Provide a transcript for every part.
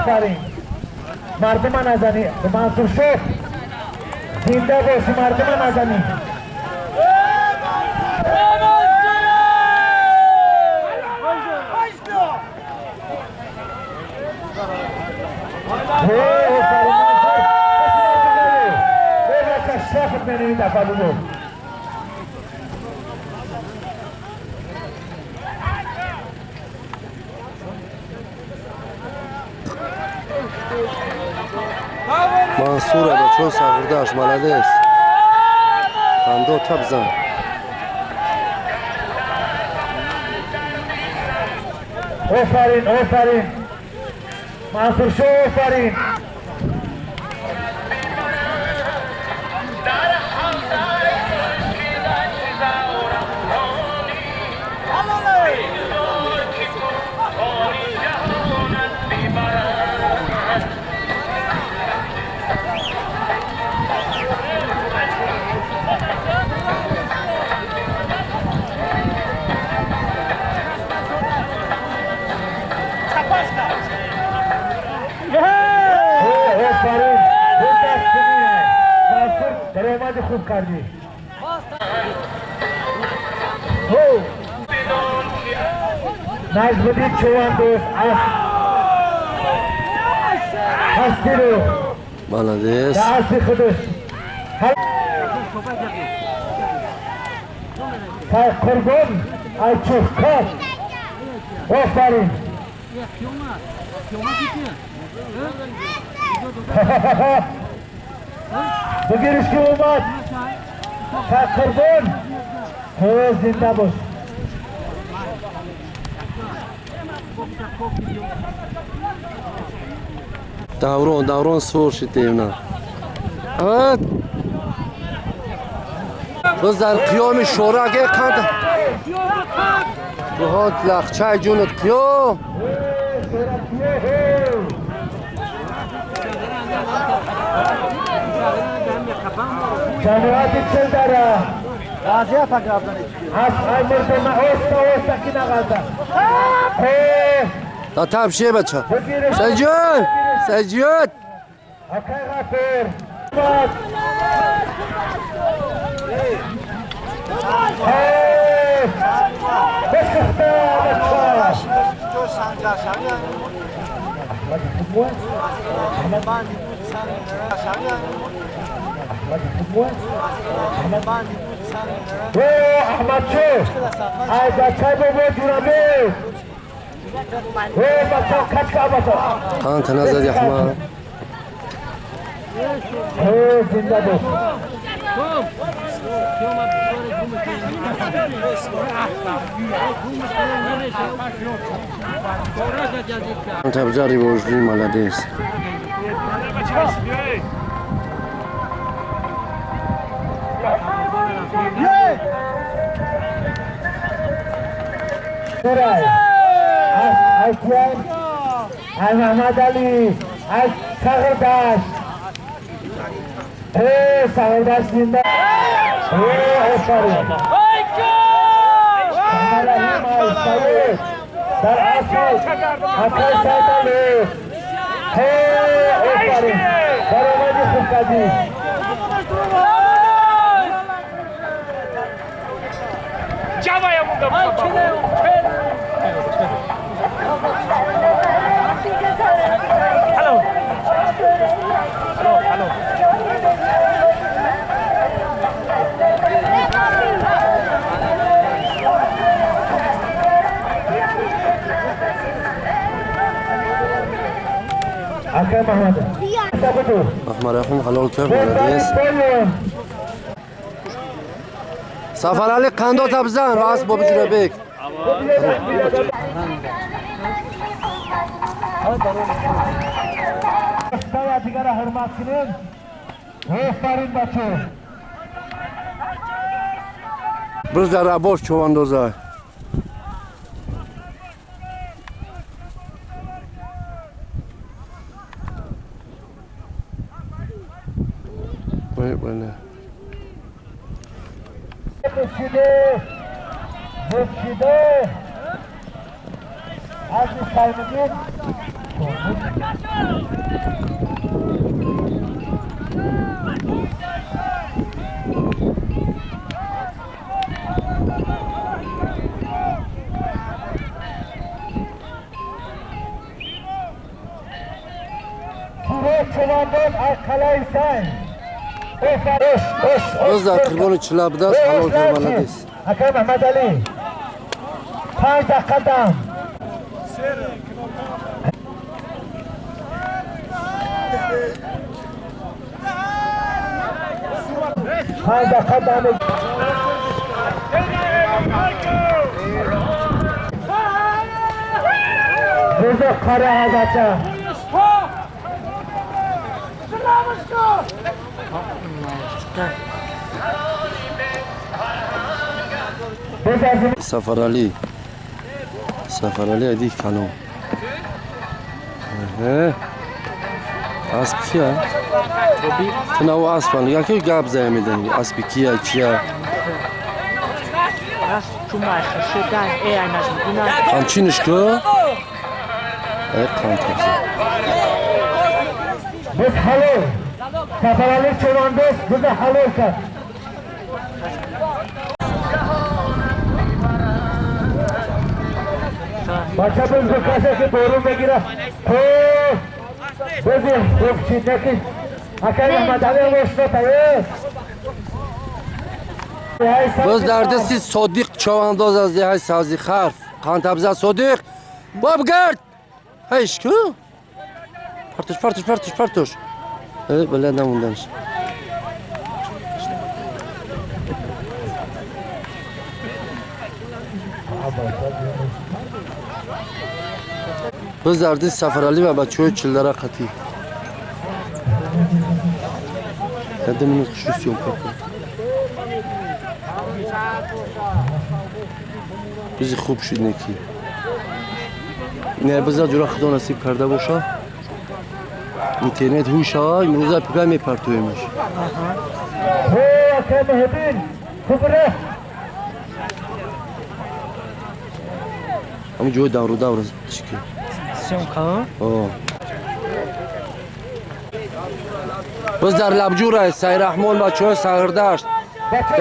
آفرین مردم نزنی منصور شد زنده باشی مردم نزنی Мансура бачо сағирдаш молодец. Қандо табзан. Офарин, офарин. Мансур шо офарин. خوب کردی. نجمدین چوان دوست از هستی رو молодец. هستی خودش قربان ای چوخکار آفرین. بگیرش که اومد قربان زنده باش. даврон даврон сур шидем боз дар қиёми шораге қанд буҳот лахчай ҷунат қиём جماعت چل داره از مرد اوستا اوستا کی نغازه تا تبشه بچه سجاد سجاد اکای غفر احمد شو ای بچه بابا جورابه بچه کچ بچه قانت نزد يا حمار زنده باش انت بجاري وجدي مالاديس از محمد علی از سغردش سغردش زنده آفرین رحیم در اصل اصل سید علی آفرین درآمدی خوب کردی. احمر رحیم حلال کف молодец. سفر علی قندات بزن راست بابی جورابک. دیگر حرمت کنیم. آفرین بچه. برز در عباس چواندازه. بله. شده از سایمدین Боз дар қурбони чила будааст, ҳалол кармаладис. Ака Муҳаммад Алӣ 5 дақиқа дам. 5 дақиқа дам. Рӯза қара ҳазача. Сафаралӣ, Сафаралӣ ади калом. Асп кия? Ту наву аспан яке гап зая медани. Аспи кия чия? Қамчиниш ку? Қам табза. Biz halol. Safarali Chavandоз bizni halol кард. Бача biz bu касе ки берун мегира. Бизи гуфчинаки акай Муҳаммадалӣ мошнота. Боз дар дасти Содиқ Чавандоз аз деҳаи Сабзи Харф. Қандтабза Содиқ. Бобгард. Ҳайш ку? Партош, партош, партош, партош. Бале намонданш. Боз дар дасти Сафаралӣ ва бачаҳои чилдара қатӣ. Даду минут хушу съёмка кун. Бизи хуб шуд неки. Не, биза ҷура худо насиб карда боша. Интернет ҳуй шава, имрӯза пига мепартоемаш. Акай Муҳиддин, хуб рафт. Ҳамун ҷои давру давр чӣ ки? Съёмка? О. Боз дар Лабҷура Сайраҳмон бачаҳои Сағирдашт.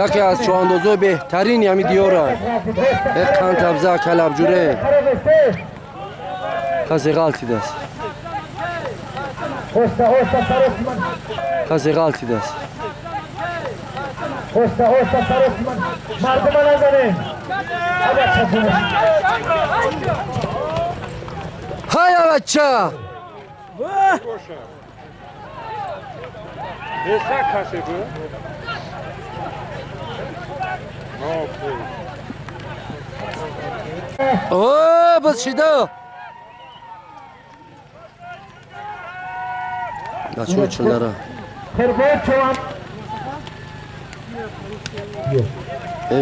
Яке аз чӯандозои беҳтарини ҳами диёра. Қандтабза ака Лабҷуре. Касе ғалтидааст. Касе ғалтидааст. Мардума назанем. Ҳая бача! О, боз шида! Бачаҳои чилдара.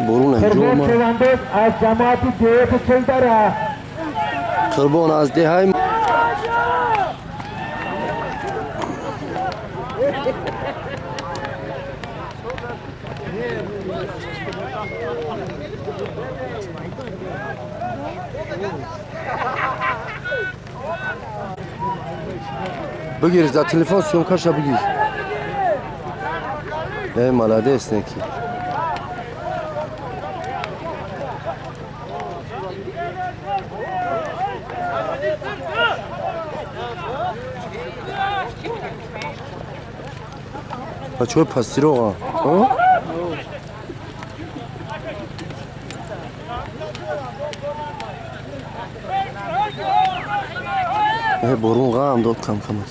Борун Қурбон Чӯвандоз аз ҷамоати деҳоти Чилдара. Қурбон аз деҳаи бигир, за телефон съёмкаша бигир. Молодец неки. Бачаҳои пастироға. Борун ғам дод камкамак.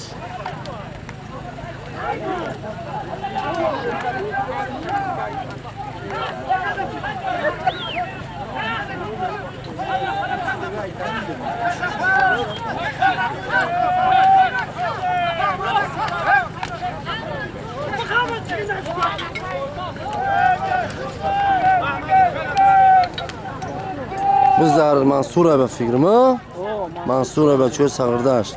Боз дар Мансура ба фикрам, Мансура бачаҳои Сағирдашт.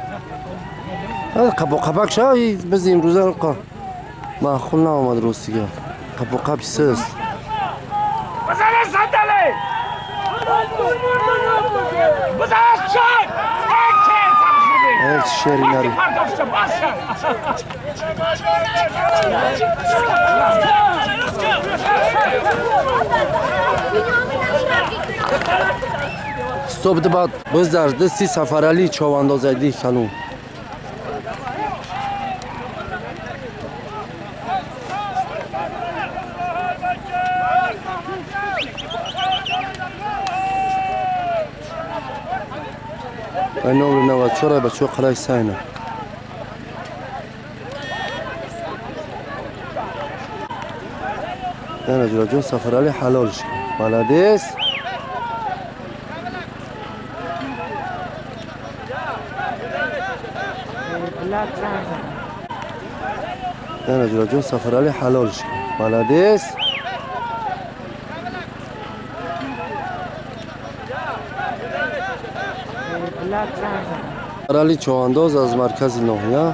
Қапоқапак шава, биз имрӯза маъқул наомад ростига. Қапоқап сист. Шери нари. Стоп дебат боз дар дасти Сафаралӣ човандозади калон. Номер 94 бачаҳо қалай сайна. Яна ҷураҷон Сафаралӣ ҳалолш. Молодец. Яна ҷураҷон Сафаралӣ ҳалолш. Молодец. Сафаралӣ човандоз аз маркази ноҳия.